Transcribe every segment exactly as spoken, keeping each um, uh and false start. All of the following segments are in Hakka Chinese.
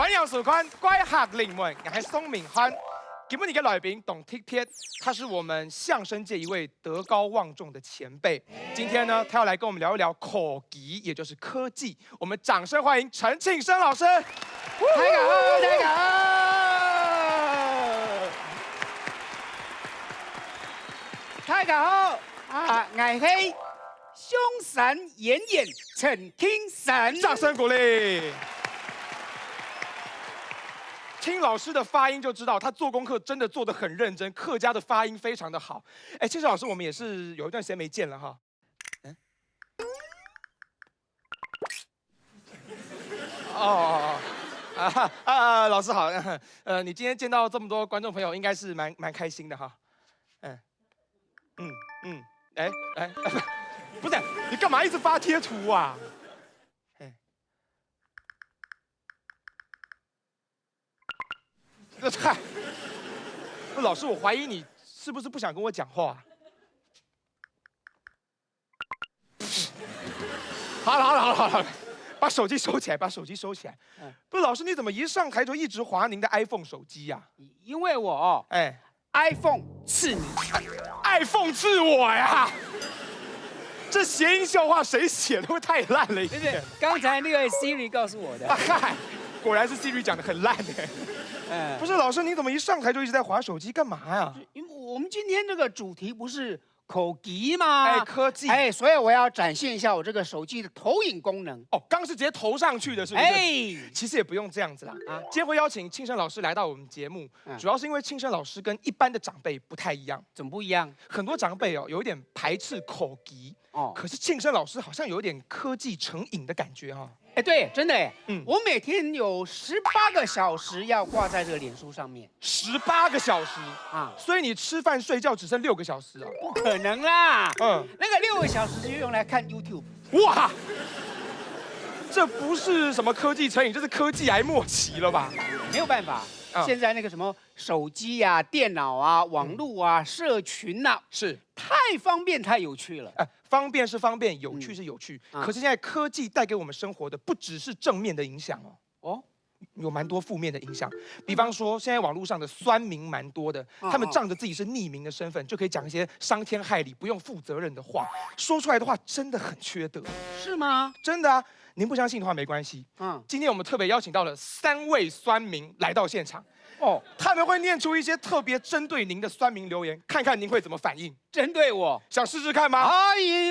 歡迎收看《怪客臨門》，我係宋明翰。今日个來賓當特別，他是我們相聲界一位德高望重的前輩。今天呢，他要來跟我們聊一聊科技，也就是科技。我們掌聲歡迎陳慶生老師。大家好，大家好，大家好啊！𠊎係香山演员陳慶生。掌聲鼓勵。听老师的发音就知道，他做功课真的做得很认真，客家的发音非常的好。哎，庆生老师，我们也是有一段时间没见了哈。嗯。哦，啊啊，老师好，呃，你今天见到这么多观众朋友，应该是蛮蛮开心的哈。嗯嗯嗯，哎哎，不是，你干嘛一直发贴图啊？哎，这嗨，不，老师，我怀疑你是不是不想跟我讲话？好了好了好了好了，把手机收起来，把手机收起来。嗯。不是，老师，你怎么一上台就一直滑您的iPhone手机呀？因为我哦，哎。 iPhone 刺你。iPhone 刺我呀？这谐音笑话谁写的？会太烂了一点。不是，刚才那个 Siri 告诉我的。啊嗨，果然是 Siri 讲的很烂哎。嗯。不是，老师，你怎么一上台就一直在滑手机，干嘛呀？因为我们今天这个主题不是科技吗？哎，科技。哎，所以我要展现一下我这个手机的投影功能。哦，刚是直接投上去的，是不是？哎。其实也不用这样子啦。啊。今天会邀请庆生老师来到我们节目，嗯。主要是因为庆生老师跟一般的长辈不太一样。怎么不一样？很多长辈哦，有一点排斥科技。哦。可是庆生老师好像有一点科技成瘾的感觉哈。哎，对，真的哎。嗯。我每天有十八个小时要挂在这个脸书上面。十八个小时？啊。所以你吃饭睡觉只剩六个小时啊？不可能啦。嗯。那个六个小时就用来看YouTube。哇，这不是什么科技成瘾，这是科技癌末期了吧？没有办法，啊。现在那个什么手机啊、电脑啊、网络啊、社群啊，是。太方便、太有趣了。哎，方便是方便，有趣是有趣，嗯。啊。可是现在科技带给我们生活的不只是正面的影响哦。哦。有蛮多负面的影响，比方说现在网络上的酸民蛮多的，嗯。他们仗着自己是匿名的身份，就可以讲一些伤天害理、不用负责任的话，说出来的话真的很缺德。是吗？真的啊，您不相信的话没关系。嗯。今天我们特别邀请到了三位酸民来到现场，哦。他们会念出一些特别针对您的酸民留言，看看您会怎么反应。 针对我。想试试看吗？好，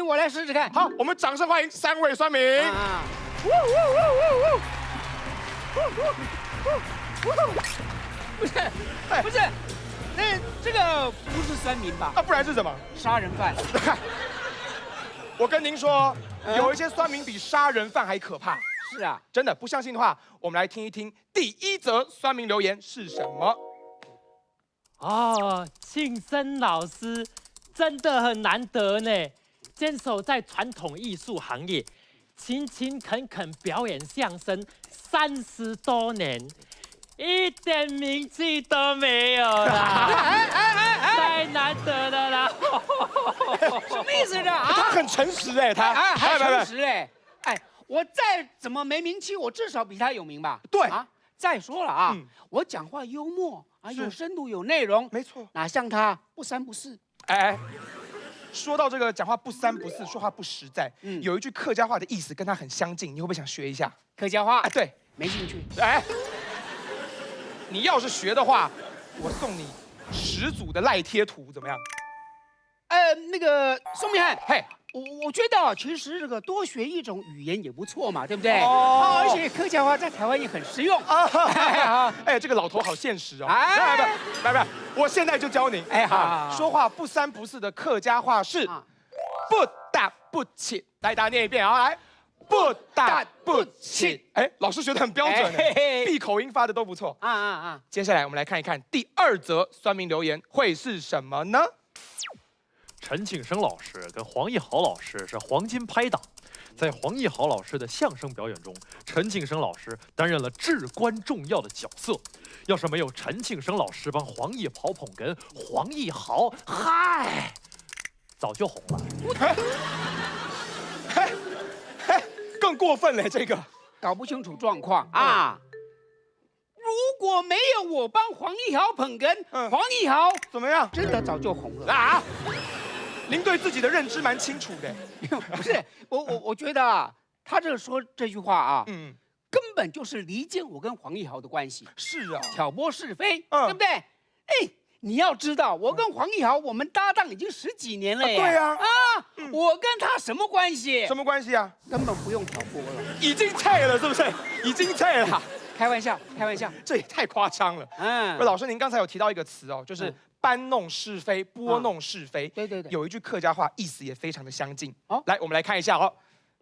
我来试试看。好，我们掌声欢迎三位酸民。啊。不是，哎。不是，那这个不是酸民吧？啊，不然是什么？杀人犯。我跟您说，嗯。有一些酸民比杀人犯还可怕。是啊。真的，不相信的话，我们来听一听第一则酸民留言是什么。 哦，庆生老师真的很难得呢，坚守在传统艺术行业，勤勤恳恳表演相声三十多年，一点名气都没有啦。哎，哎，哎，哎。太难得了啦。什么意思这啊？他很诚实哎，他。哎，还诚实哎。哎，我再怎么没名气，我至少比他有名吧？对。啊，再说了啊，嗯。我讲话幽默啊，是。有深度，有内容，没错。哪像他不三不四。哎，哎，说到这个讲话不三不四，说话不实在，嗯。有一句客家话的意思跟他很相近，你会不会想学一下？客家话？啊，对。没兴趣。哎，你要是学的话，我送你十组的赖贴图，怎么样？呃，那个宋明翰，嘿。我，我觉得啊，其实这个多学一种语言也不错嘛，对不对？哦。啊，而且客家话在台湾也很实用。啊，哎，这个老头好现实哦。哎。来，来，来，来，我现在就教你。哎，好，啊，好，好。说话不三不四的客家话是啊。不答不七。来，大家念一遍啊，来。不答不七。哎，老师学得很标准哎，哎，嘿，嘿。闭口音发的都不错。啊，啊，啊。接下来我们来看一看第二则酸民留言会是什么呢？陈庆生老师跟黄义豪老师是黄金拍档，在黄义豪老师的相声表演中，陈庆生老师担任了至关重要的角色。要是没有陈庆生老师帮黄义豪捧哏，黄义豪，嗨，早就红了。嘿，嘿，嘿，更过分了，这个。搞不清楚状况啊。嗯。果没有我帮黄义豪捧哏，嗯黄义豪怎么样？真的早就红了。啊？您对自己的认知蛮清楚的。不是，我我我觉得啊，他这说这句话啊，嗯，根本就是离间我跟黄义豪的关系，是啊，挑拨是非，嗯对不对？哎，你要知道，我跟黄义豪我们搭档已经十几年了耶。啊对啊啊，我跟他什么关系？什么关系啊？根本不用挑拨了。已经拆了，是不是？已经拆了。开玩笑，开玩笑。这也太夸张了。嗯，不是，老师，您刚才有提到一个词哦，就是搬弄是非、拨弄是非。对对对。有一句客家话，意思也非常的相近。哦，来，我们来看一下哦，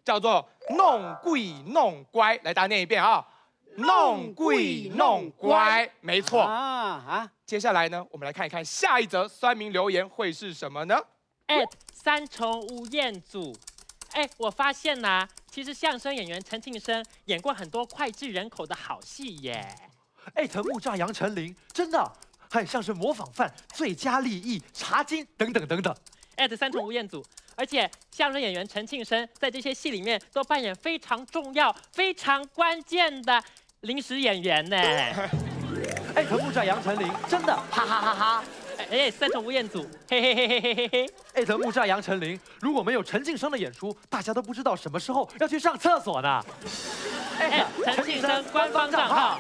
叫做“弄鬼弄怪”。来，大家念一遍啊，“弄鬼弄怪”，没错。啊啊，接下来呢，我们来看一看下一则酸民留言会是什么呢？at 三重吴彦祖。哎，我发现呐、其实相声演员陈庆生演过很多脍炙人口的好戏耶。艾特木栅杨丞琳，真的，还有像是模仿犯、最佳利益、茶金等等等等。at 三重吴彦祖，而且相声演员陈庆生在这些戏里面都扮演非常重要、非常关键的临时演员呢。艾特木栅杨丞琳，真的，哈哈哈哈。哎，三重吴彦祖，嘿嘿嘿嘿嘿嘿嘿。艾特木栅杨丞琳，如果没有陈庆生的演出，大家都不知道什么时候要去上厕所呢。哎，陈庆生官方账号。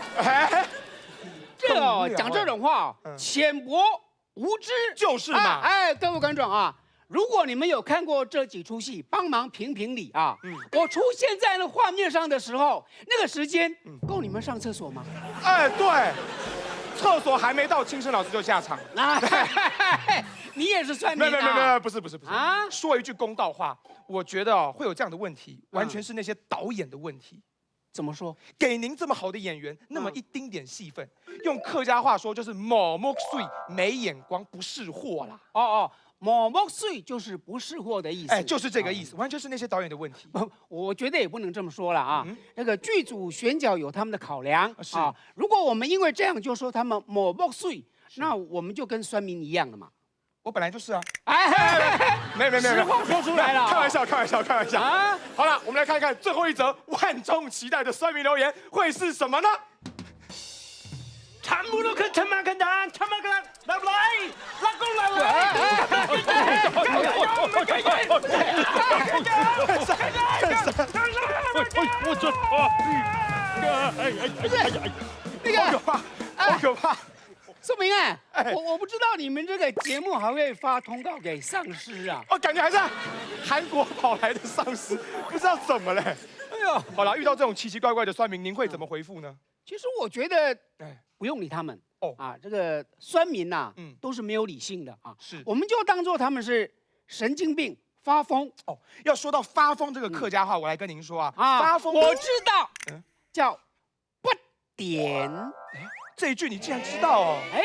这个哦讲这种话哦，浅薄无知。就是嘛。哎，各位观众啊，如果你们有看过这几出戏，帮忙评评理啊。我出现在那画面上的时候，那个时间够你们上厕所吗？哎，对，厕所还没到，庆生老师就下场了。啊，你也是算命的啊？没有没有没有没有，不是不是不是啊。说一句公道话，我觉得哦会有这样的问题，完全是那些导演的问题。怎么说？给您这么好的演员，那么一丁点戏份，用客家话说就是毛目水，没眼光，不识货啦。哦哦，毛目水就是不识货的意思。哎，就是这个意思，完全是那些导演的问题。不，我觉得也不能这么说了啊。那个剧组选角有他们的考量啊。如果我们因为这样就说他们毛目水，那我们就跟酸民一样了嘛。我本来就是啊。哎，没有没有没有没有，实话说出来了。开玩笑开玩笑开玩笑。啊，好了，我们来看一看最后一则万众期待的酸民留言会是什么呢？ 全部都去吃饭个人，吃饭个人，来不来？老公来了！我就怕，哎呀哎呀哎呀，好可怕，好可怕！宋明哎，我我不知道你们这个节目还会发通告给上司啊。我感觉还是韩国跑来的上司，不知道怎么嘞。哎呦，好了，遇到这种奇奇怪怪的酸民，您会怎么回复呢？其实我觉得，哎，不用理他们。哦啊，这个酸民呐，嗯都是没有理性的啊。是我们就当做他们是神经病发疯。哦，要说到发疯这个客家话，我来跟您说啊，啊，发疯我知道嗯，叫不点。这一句你竟然知道哦？哎，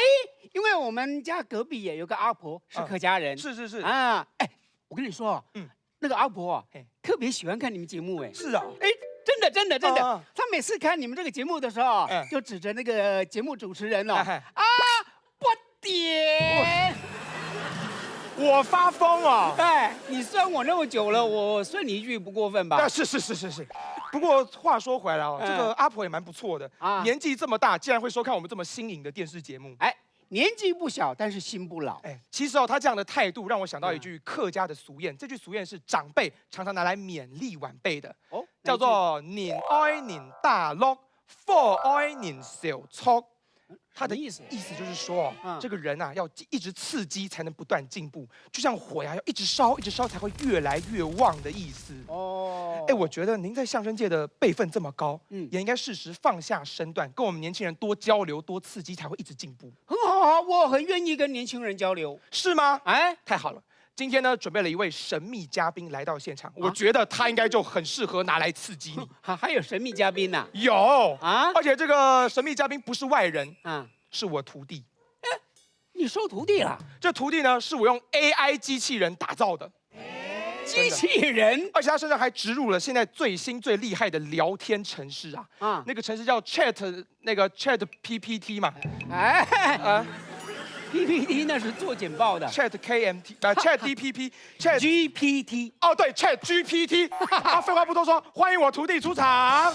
因为我们家隔壁也有个阿婆是客家人。是是是，啊，哎，我跟你说，嗯那个阿婆啊嘿，特别喜欢看你们节目哎。是啊，哎，真的真的真的，啊她每次看你们这个节目的时候啊，嗯就指着那个节目主持人哦，哎啊，不点。我发疯哦。哎，你算我那么久了，我算你一句不过分吧？啊，是是是是是。不过话说回来哦，嗯这个阿婆也蛮不错的，啊年纪这么大，竟然会收看我们这么新颖的电视节目。哎，年纪不小，但是心不老。哎，其实哦，她这样的态度让我想到一句客家的俗谚，这句俗谚是长辈常常拿来勉励晚辈的，哦，叫做“人爱人打落，火爱人烧烙”。他的什么意思意思就是说，嗯这个人啊，要一直刺激才能不断进步，就像火呀，要一直烧，一直烧才会越来越旺的意思。哦，哎，我觉得您在相声界的辈分这么高，嗯也应该适时放下身段，跟我们年轻人多交流、多刺激，才会一直进步，很好啊，我很愿意跟年轻人交流。是吗？哎，太好了，今天呢，准备了一位神秘嘉宾来到现场，我觉得他应该就很适合拿来刺激你。还还有神秘嘉宾呐？有啊而且这个神秘嘉宾不是外人，啊，是我徒弟。你收徒弟了？这徒弟呢，是我用A I机器人打造的，机器人？而且他身上还植入了现在最新最厉害的聊天程式啊，啊，那个程式叫 Chat 那个 Chat P P T 嘛，哎啊，P P T 那是做简报的。 Chat K M T 呃 Chat D P P Chat G P T。 哦对 Chat G P T 啊，废话不多说，欢迎我徒弟出场。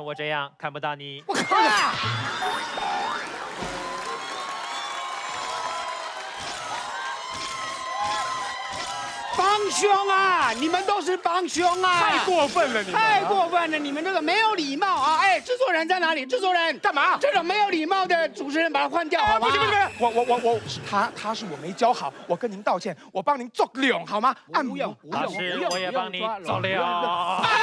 远，我这样看不到你。我靠呀！放凶啊！你们都是帮凶啊！太过分了，你们啊！太过分了！你们这个没有礼貌啊！哎，制作人在哪里？制作人，干嘛？这种没有礼貌的主持人，把他换掉，好吗？不行不行不行，我我我我，他他是我没教好，我跟您道歉，我帮您做脸好吗？按摩。不用不用不用，老师，我也帮你不用抓了，做脸。不用抓了。哎哎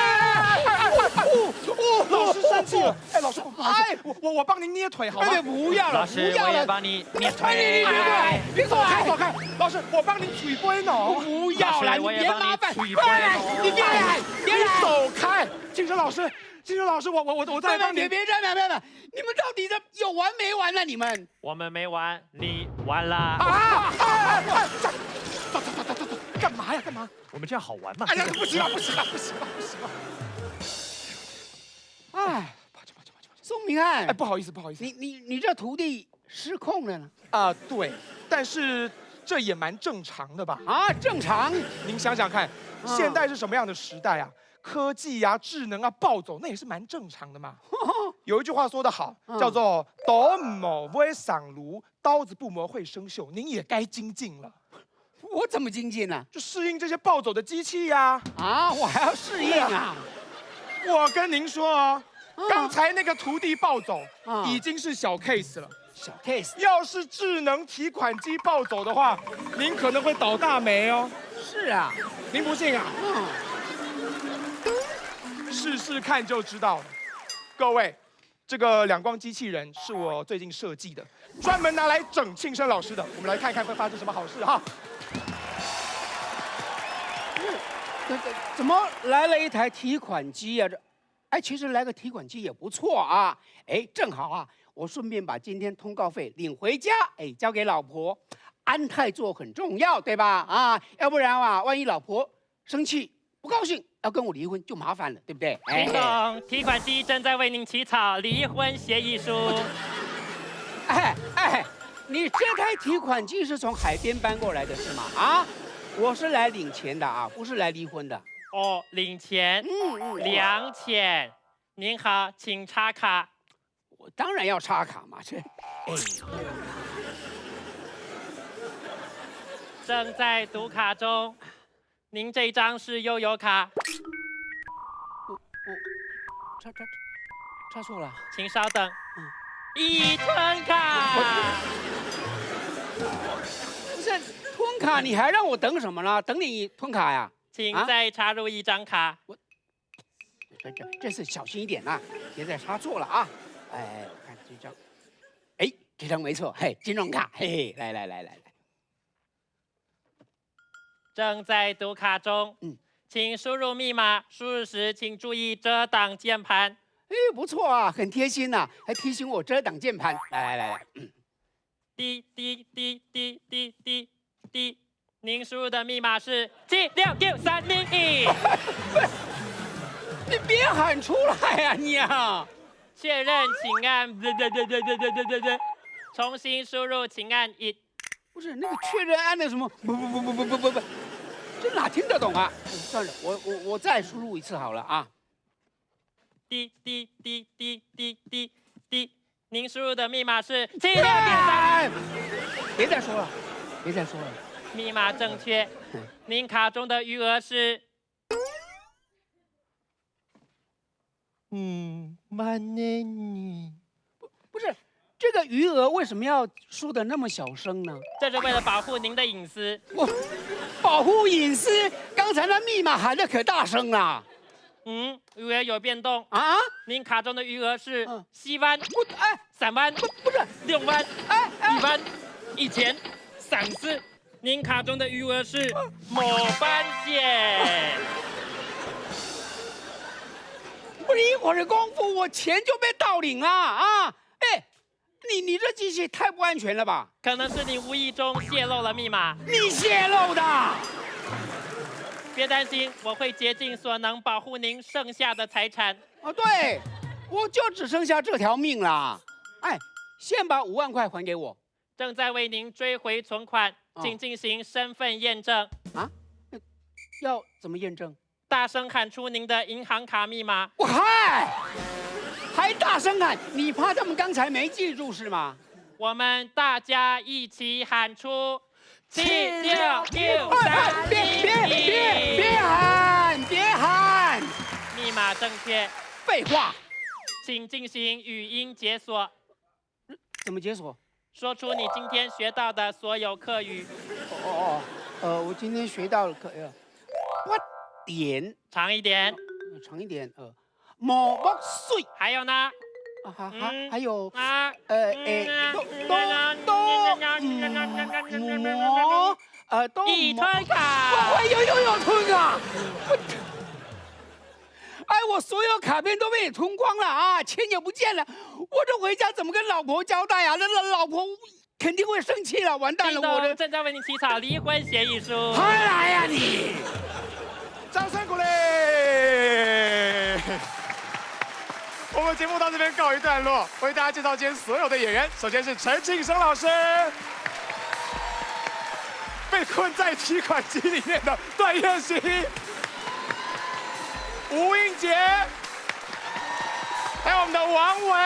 哎哎哎！哦哦，老师生气了！哎，老师，不好意思，哎，我我我帮您捏腿好吗？哎，不要了，老师，不要了。我也帮你捏腿。哎，你你别过来，别过来。走开走开，老师，我帮您捶背呢。不要了，老师，你别麻烦，我也帮你捶背。过来，你别来，别来。你走开，金生老师，金生老师，我我我我再帮您。别别别别别别！你们到底在有完没完呢？你们我们没完，你完了。啊！哎哎哎哎！走走走走走走！干嘛呀？干嘛？我们这样好玩吗？哎呀，不行了，不行了，不行了，不行了！哎，宋明翰，哎，不好意思，不好意思。你你你这徒弟失控了呢？啊，对，但是这也蛮正常的吧？啊，正常。您想想看，现在是什么样的时代啊？科技啊、智能啊暴走，那也是蛮正常的嘛。有一句话说得好，叫做“刀毋会生炉，刀子不磨会生锈”，您也该精进了。我怎么精进呢？就适应这些暴走的机器呀。啊，我还要适应啊！我跟您说啊，刚才那个徒弟暴走，已经是小 case 了。小 case。要是智能提款机暴走的话，您可能会倒大霉哦。是啊，您不信啊？嗯，试试看就知道了。各位，这个两光机器人是我最近设计的，专门拿来整庆生老师的。我们来看看会发生什么好事哈。怎怎怎么来了一台提款机啊？这，哎，其实来个提款机也不错啊。哎，正好啊，我顺便把今天通告费领回家，哎，交给老婆。安泰座很重要，对吧？啊，要不然啊，万一老婆生气不高兴，要跟我离婚就麻烦了，对不对？叮咚，提款机正在为您起草离婚协议书。哎哎，你这台提款机是从海边搬过来的是吗？啊，我是来领钱的啊，不是来离婚的。哦，领钱，嗯嗯，两千。您好，请插卡。我当然要插卡嘛，这，哎，正在读卡中。您这张是悠游卡。我我插插插错了。请稍等。嗯，已吞卡。不是吞卡，你还让我等什么呢？等你吞卡呀？请再插入一张卡。我这这这次小心一点啊，别再插错了啊！哎，我看这张，哎，这张没错，嘿，金融卡，嘿嘿，来来来来来。正在读卡中，嗯，请输入密码，输入时请注意遮挡键盘。哎，不错啊，很贴心呐、啊，还提醒我遮挡键盘。来来来来，嗯，滴滴滴滴滴滴滴，您输入的密码是七六九三零一。你别喊出来呀、啊，你啊！确认请按，重新输入请按一。 不是那个确认按的什么？不不不不不不不不，这哪听得懂啊？算了，我我我再输入一次好了啊。滴滴滴滴滴滴滴，您输入的密码是七六点三。别再说了，别再说了。密码正确，您卡中的余额是。嗯，慢呢你。不是，这个余额为什么要说的那么小声呢？这是为了保护您的隐私。我保护隐私？刚才那密码喊的可大声了。嗯，余额有变动啊！您卡中的余额是四万，不，哎，三万，不不是，六万，哎哎，一万，一千，三十。您卡中的余额是没发现。不是一会儿的功夫，我钱就被盗领了啊！哎。 你你这机器太不安全了吧？可能是你无意中泄露了密码。你泄露的。别担心，我会竭尽所能保护您剩下的财产。哦，对，我就只剩下这条命了。哎，先把五万块还给我。正在为您追回存款，请进行身份验证。啊？要怎么验证？ 大声喊出您的银行卡密码。我嗨，还大声喊？你怕他们刚才没记住是吗？我们大家一起喊出：七六六三一一。别别别别喊别喊！密码正确。废话。请进行语音解锁。怎么解锁？说出你今天学到的所有客语。哦哦哦，呃，我今天学到了客呃，八点。长一点。长一点，呃，毛毛水。还有呢？啊，还还还有，啊，呃，诶，都都都，嗯，呃，都一吞卡。我有有有吞啊！哎，我所有卡片都被你吞光了啊，钱也不见了，我这回家怎么跟老婆交代啊？那老老婆肯定会生气了，完蛋了，我的。正在为你起草离婚协议书。快来呀你！掌声鼓励！我们节目到这边告一段落，为大家介绍今天所有的演员。首先是陈庆生老师，被困在提款机里面的段燕鑫，吴映洁，还有我们的王维。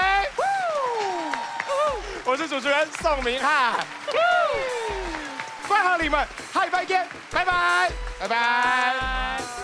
我是主持人宋明翰，关好你们，下礼拜见，拜拜，拜拜。